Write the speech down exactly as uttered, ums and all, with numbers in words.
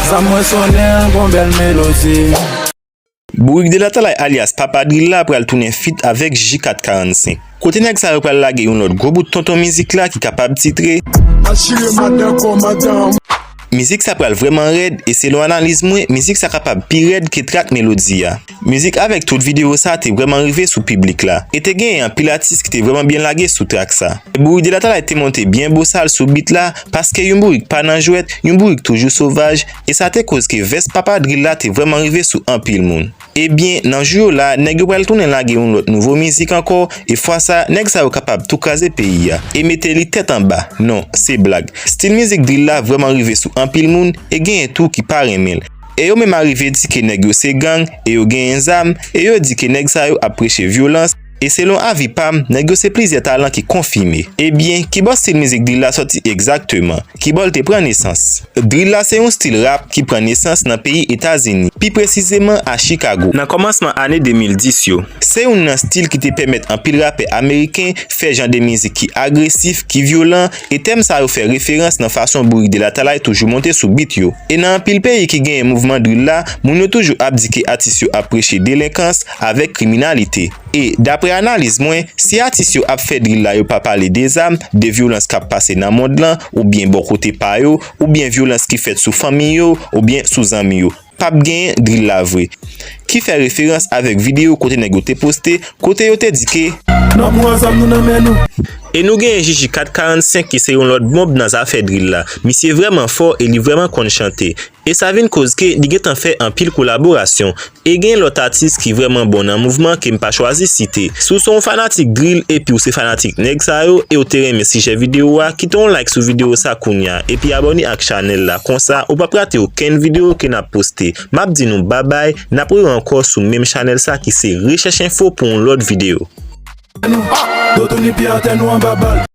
Sa mwen sonnen l gon bèl melodi. Bourik de Latalay alyas Papa Drill la pral tounen feat avèk J kat karannsenk. Kote nèg sa yo pral lage yon lòt gwo bout tonton mizik la ki kapab titre. Achire madan kòmandan. Mizik sa pral vrèman rèd e selon analiz mwen, mizik sa kapab pi rèd ke trak melodi a. Mizik avèk tout videyo sa te vrèman rive sou piblik la. E te genyen anpil atis ki te vrèman byen lage sou trak sa. Bourik de Latalay te monte byen bosal sou beat la, paske yon bourik pa nan jwèt, yon bourik toujou sovaj, e sa te koz ke vès Papa Drill la te vrèman rive sou anpil moun. Ebyen, nan jou yo la, nèg yo pral tounen lage yon lòt nouvo mizik ankò, e fwa sa, nèg sa yo kapab tou kraze peyi a, e mete li tèt anba. Non, se blag. Stil mizik drill la vrèman rive sou anpil moun, e genyen tou ki pa renmen l. E yo menm arive di ke nèg yo se gang, e yo genyen zam, e yo di ke nèg sa yo ap preche vyolans, e selon avi pa m, nèg yo se plizyè talan ki konfime. Ebyen, kibò stil mizik drill la sòti egzakteman? Kibò l te pran nesans? Drill la se yon stil rap ki pran nesans nan peyi Etazini, pi presizeman a Chicago, nan kòmansman ane de mil dis yo. Se youn nan stil ki te pèmèt anpil rapè ameriken fè jan de mizik ki agresif, ki vyolan, e tèm sa yo fè referans nan fason Bourik de Latalay toujou monte sou beat yo. E nan anpil peyi ki genyen mouvman drill la, moun yo toujou ap di ke atis yo ap preche delenkans avèk kriminalite. E, daprè analiz mwen, si atis yo ap fè drill la yo pa pale de zam, de vyolans k ap pase nan mond lan, oubyen bò kote pa yo, oubyen vyolans ki fèt sou fanmi yo, oubyen sou zanmi yo, p ap genyen drill la vre. Ki fè referans avèk videyo kote nèg yo te poste, kote yo te di ke. N ap pran zam nou nan men nou. E nou genyen Jiji kat karannsenk ki se yon lòt bonb nan zafè drill la. Misye vrèman fò e li vrèman konn chante. E sa vin koz ke li gentan fè anpil kolaborasyon. E gen lòt atis ki vrèman bon nan mouvman ke m pa chwazi site. Si w se yon fanatik drill epi w se fanatik nèg sa yo e w te renmen sijè videyo a, kite yon like sou videyo sa kounya epi abòne ak chanèl la, konsa ou p ap rate okenn videyo ke n ap poste. M ap di nou babay, n ap rewè ankò sou menm chanèl sa ki se Rechèch Enfo pou yon lòt videyo. Nou, ah, do touni pye atè nou anba bal.